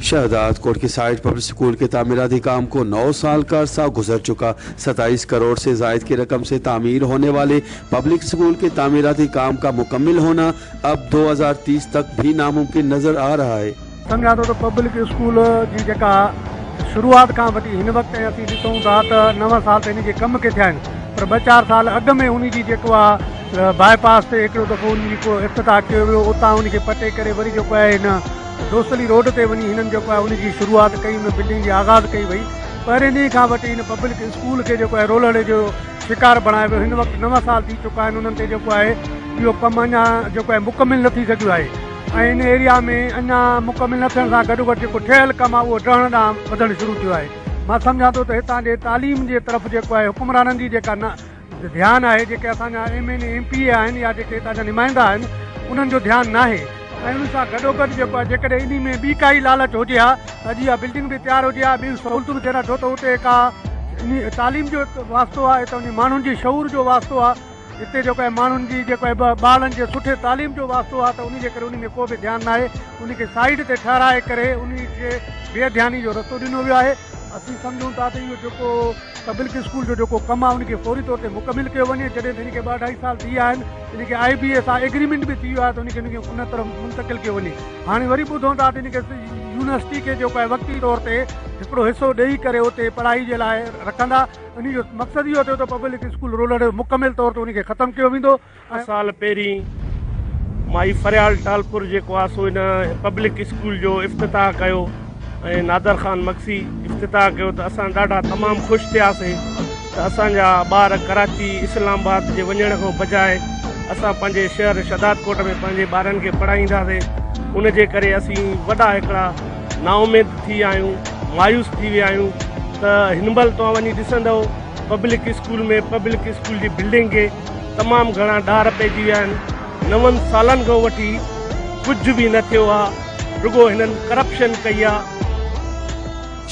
शहजादकोट की side public school के तामीराती काम को 9 साल का अरसा गुजर चुका। 27 करोड़ से जायद की रकम से तामीर होने वाले पब्लिक स्कूल के तामीराती काम का मुकम्मल होना अब 2030 तक भी नामुमकिन नज़र आ रहा है। सम्झां थो त पब्लिक स्कूल जी जेका शुरूआत खां वठी हिन वक़्त ताईं असीं ॾिसूं था त 9 साल त हिन जे कम खे थिया आहिनि, पर ॿ चार साल अॻ में उन जी जेको आहे बाई पास ते हिकिड़ो दफ़ो उन जी को इफ़्तिताह कयो वियो, उतां उन खे पटे करे वरी जेको आहे हिन दोस्तली रोड ते वञी हिननि जेको आहे उन जी शुरूआत कई, उन बिल्डिंग जी आग़ाज़ कई वई। पहिरें ॾींहं खां वठी हिन पब्लिक स्कूल खे जेको आहे रोलड़े जो शिकार बणायो वियो। हिन वक़्तु 9 साल थी चुका आहिनि, उन्हनि ते जेको आहे इहो कमु अञा जेको आहे मुकमिल न थी सघियो आहे ۽ ان ايريا ۾ اڃا مڪمل نه ٿيڻ سان گڏوگڏ جيڪو ٺهيل ڪم آهي اهو ڊهڻ ڏانهن وڌڻ شروع ٿيو آهي. مان سمجهان ٿو ته هتان جي تعليم جي طرف جيڪو آهي حڪمرانن جي جيڪا نه ڌيان آهي، جيڪي اسان جا ايم اين اي ايم پي اي آهن يا جيڪي هتان جا نمائندا آهن انهن جو ڌيان ناهي ۽ ان سان گڏوگڏ جيڪو آهي جيڪڏهن انهي ۾ ٻي ڪائي لالچ هجي ها ته اڄ اها بلڊنگ به تيار هجي ها، ٻيون سهولتون به ٿين ها، ڇو ته اتي ڪا انهي تعليم جو واسطو آهي، اتي انهي ماڻهن جي شعور جو واسطو آهي. هتي جيڪو آهي ماڻهن جي جيڪو آهي ٻارڙن جي سٺي تعليم جو واسطو آهي ته انهي جي ڪري انهي ۾ ڪو به ڌيان ناهي، انهي کي سائيڊ تي ٺهرائي ڪري انهي کي بي ڌياني جو رستو ڏنو ويو آهي. اسين سمجهون ٿا ته اهو جيڪو پبلڪ اسڪول جو جيڪو ڪم آهي ان کي فوري طور تي مڪمل ڪيو وڃي، جڏهن ته ان کي ٻه اڍائي سال ٿي ويا آهن، ان کي آء بي اي سان ايگريمينٽ به ٿي ويو آهي ته ان کي ان کي ان طرف منتقل ڪيو وڃي. هاڻي وري ٻڌون ٿا ته ان کي يونيورسٽي کي جيڪو آهي وقتي طور تي هڪڙو حصو ڏئي ڪري اتي پڙهائي جي لاء رکندا. انهي جو مقصد اهو ٿيو ته پبلڪ اسڪول رولڙ مڪمل طور تي انهي کي ختم ڪيو ويندو ۽. سال پهرين مائي فريال ٽالپر جيڪو آ سو ان پبلڪ اسڪول جو افتتاح ڪيو ۽ نادر خان مگسي افتتاح ڪيو ته اسان ڏاڍا تمام خوش ٿياسي ته اسان جا ٻار ڪراچي اسلام آباد جي وڃڻ کان بجاء اسان پنهنجي شهر شهدادڪوٽ ۾ پنهنجي ٻارن کي پڙهائينداسي ان جي ڪري اسين وڏا هڪڙا نااميد ٿي ويا آهيون، مايوس ٿي ويا آهيون ته هن مهل توهان وڃي ڏسندؤ پبلڪ اسڪول ۾ پبلڪ اسڪول جي بلڊنگ کي تمام گهڻا ڏار پئجي ويا آهن، نون سالن کان وٺي ڪجهه به نه ٿيو آهي، رڳو هنن ڪرپشن ڪئي آهي.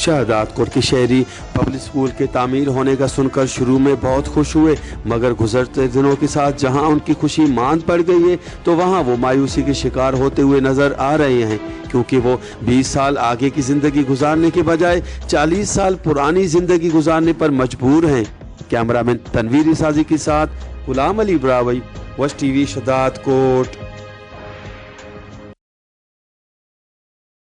شهدادڪوٽ ڪي شهري پبلڪ اسڪول ڪي تعمير هوني ڪا سن ڪر شروع ۾ بهت خوش هئي مگر گذرتي دنون ڪي ساٿ جهان ان ڪي خوشي ماند پڙ گئي هي تو وهان وو مايوسي ڪي شڪار هوتي هئي نظر آ رهي هين ڪيونڪه وو 20 سال آگي ڪي زندگي گذارني ڪي بجاء 40 سال پراني زندگي گذارني پر مجبور هين. ڪيمرا مين تنوير عيسازي ڪي ساٿ غلام علي براهوئي، وش ٽي وي شھدادڪوٽ.